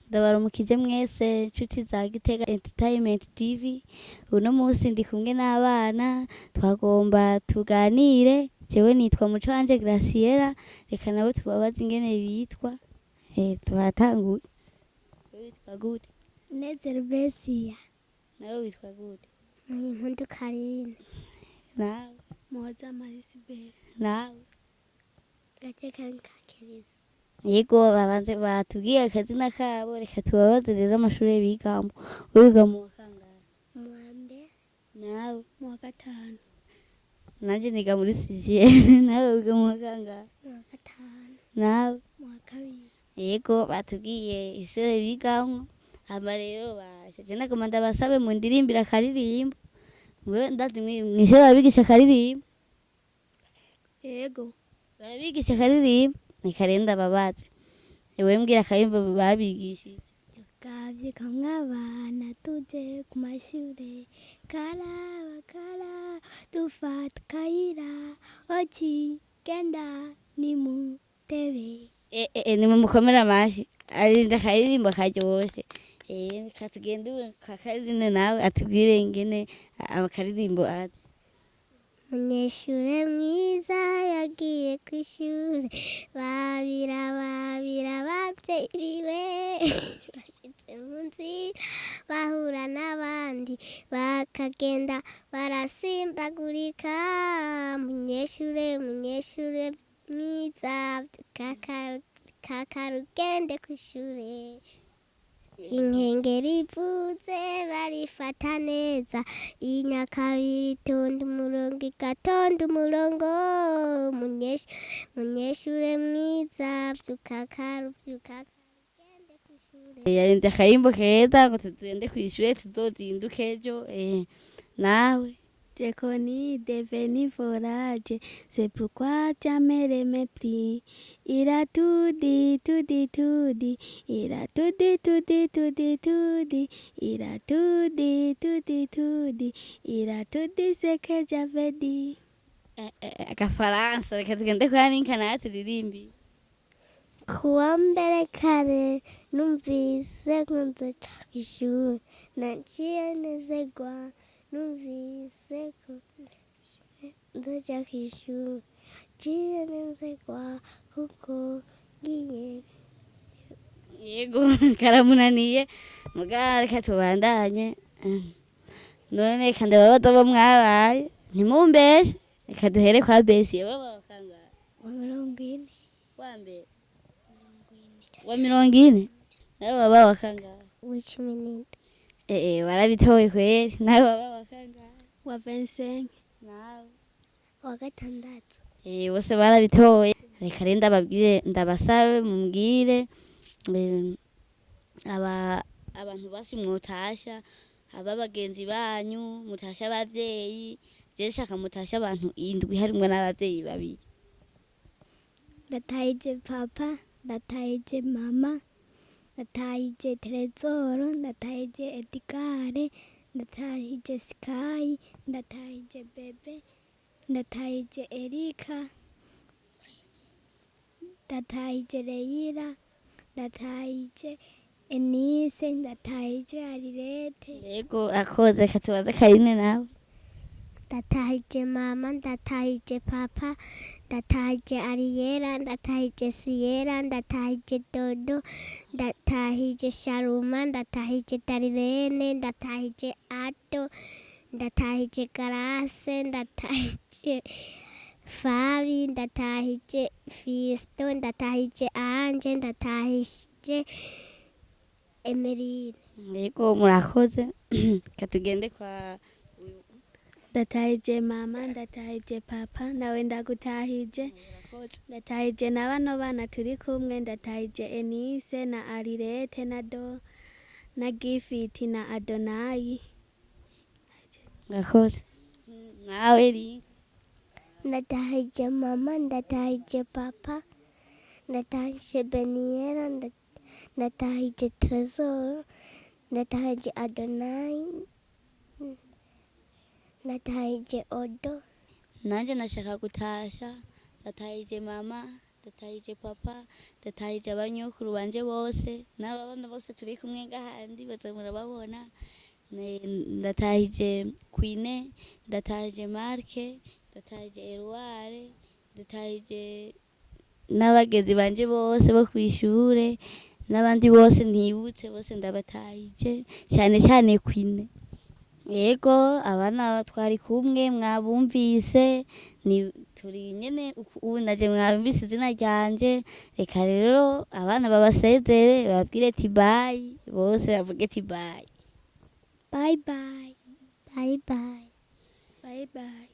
Ndabaramukije mwese inshuti za Gitega Entertainment TV. Uno munsi ndi kumwe n'abana, twagomba tuganire. Jewe nitwa Muco wanje Graciela, reka nabo tubabaze ingene bitwa. Twatanguye. Wewe witwa gute? Nezero Besia. Nawe witwa gute? Muhimpundu Karine. Nawe? Muhoza Marisibel. Nawe? Gateka Kerisi. Yego, babanze batubwiye akazina kabo, reka tubabaze rero amashure bigamo. Wiga mu wa kangahe? Mu wa mbere. Nawe? Mu wa gatanu. Nanje niga muri sixième. Nawe wiga mu wa kangahe? Mu wa gatanu. Nawe? Mu wa kabiri. Yego, batubwiye ishure bigamwo. Hama rero basha, je nagomba ndabasabe mundirimbire akaririmbo. Mwewe ndazi mw'ishure babigisha akaririmbo. Yego. Barabigisha akaririmbo. Reka rero ndababaze. Ewe mbwira akaririmbo babigishije. Tukavye kamwe abana tuje ku mashure, karaba karaba dufata akayira, oki genda nimutebe. Nimumukomere amashi. Arinda akaririmbo karyoshe. Reka tugende ubu kwa Karine nawe atubwire ingene akaririmbo azi. Umunyeshure mwiza yagiye kw'ishure, babira babira abavyeyi biwe, bashitse mu nzira bahura n'abandi, bakagenda barasimbagurika. Munyeshure, munyeshure mwiza, kakarugende kw'ishure. Inkengeri ivuze barifata neza, inyakabiri itonda umurongo igatonda umurongo. Munyeshure mwiza, vyuka kare, vyuka kare ugende kw'ishure. Yarinze akayimbo keza ngo tugende kw'ishure tuzozinduke ejo. Nawe? J'ai connu devenir forage, c'est pourquoi jamais le mépris. Il a tout dit, tout dit, tout dit, il a tout dit, tout dit, tout dit, tout dit, il a tout dit, tout dit, tout dit, il a tout dit ce que j'avais dit. Agafaransa, reka tugende kwa Ninka nawe turirimbi. Kuwa mbere kare numvise ko nzoja kw'ishure, naciye nezerwa numvise ko nzoja kw'ishure, naciye nezerwa kuko ngiye. Yego, karamunaniye muga reka tubandanye. None reka ndababaza bo mwabaye, ntimumbeshe. Reka duhere kwa Besi. Wewe wakangahe? Wa 40. Wa mbere? Wa 40. Nawe waba wakangahe? Wa 17. Warabitoye kweri. Nawe waba wakangahe? Wa 25. Nawe? Wa gatandatu. Bose barabitoye. Reka rero ndababwire, ndabasabe mumbwire aba abantu basi mwotasha, aba bagenzi banyu, mutasha abavyeyi. Je shaka mutasha abantu 7 harimwo n'abavyeyi babiri. Ndatahije papa, ndatahije mama, ndatahije Trezoro, ndatahije Edgare, ndatahije Sky, ndatahije Bebe, ndatahije Erika, ndatahije Leila, ndatahije Enise, ndatahije Arirete. Yego, akoze. Reka tubaze Karine nawe. Ndatahije mama, ndatahije papa, ndatahije Ariyera, ndatahije Siyera, ndatahije Dodo, ndatahije Sharuma, ndatahije Darirene, ndatahije Ado, ndatahije Garase, ndatahije Fabi, ndatahije Fisto, ndatahije Anje, ndatahije Emerine. Yego, murakoze. Reka tugende kwa Ndatahije mama, ndatahije papa, nawe ndagutahije. Ndatahije na bano bana turi kumwe, ndatahije Enise na Arirete na Do na Gifiti na Adonayi. Murakoze. Nawe Rinka. Ndatahije mama, ndatahije papa, ndatahije Beniera, ndatahije Trezor, ndatahije Adonai, ndatahije Odo. Nanje nashaka gutasha. Ndatahije mama. Ndatahije papa, ndatahije abanyokuru banje bose n'aba bana bose turi kumwe ngahandi baza murababona. Ndatahije Kwine, ndatahije Marke, ndatahije Eruware, ndatahije n'abagenzi banje bose bo kw'ishure n'abandi bose ntibutse bose ndabatahije cyane cyane Kwine. Yego, abana twari kumwe mwabumvise, ni turi nyene ubu naje mwabumvise izina ryanje. Reka rero abana babasezere bababwire ati bye, bose bavuge ati bye. Bye bye. Bye bye. Bye bye.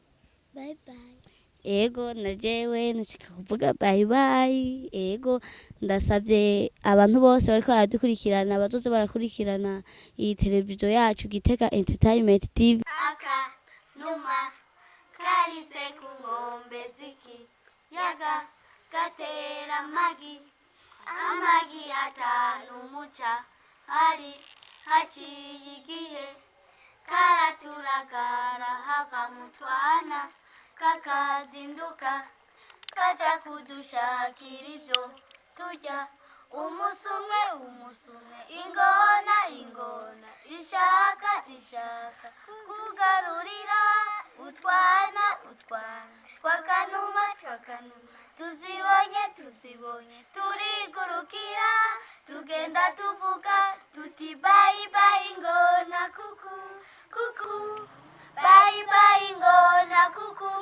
Bye bye. Ego, na jewe nashaka kuvuga bye bye. Ego, ndasabye abantu bose bariko baradukurikirana bazoze barakurikirana iyi televiziyo yacu Gitega Entertainment TV. Akanuma karitse ku nkombe z'ikiyaga gatera amagi, amagi atanu muca hari haciye igihe karaturakara hava mu twana kakazinduka kaja kudushakira ivyo turya. Umusumwe umusumwe, ingona ingona, ishaka zishaka kugarurira utwana utwana twakanuma twakanuma, tuzibonye tuzibonye turigurukira tugenda tuvuga tuti bayi bayi ingona kuku kuku, bayi bayi ingona kuku.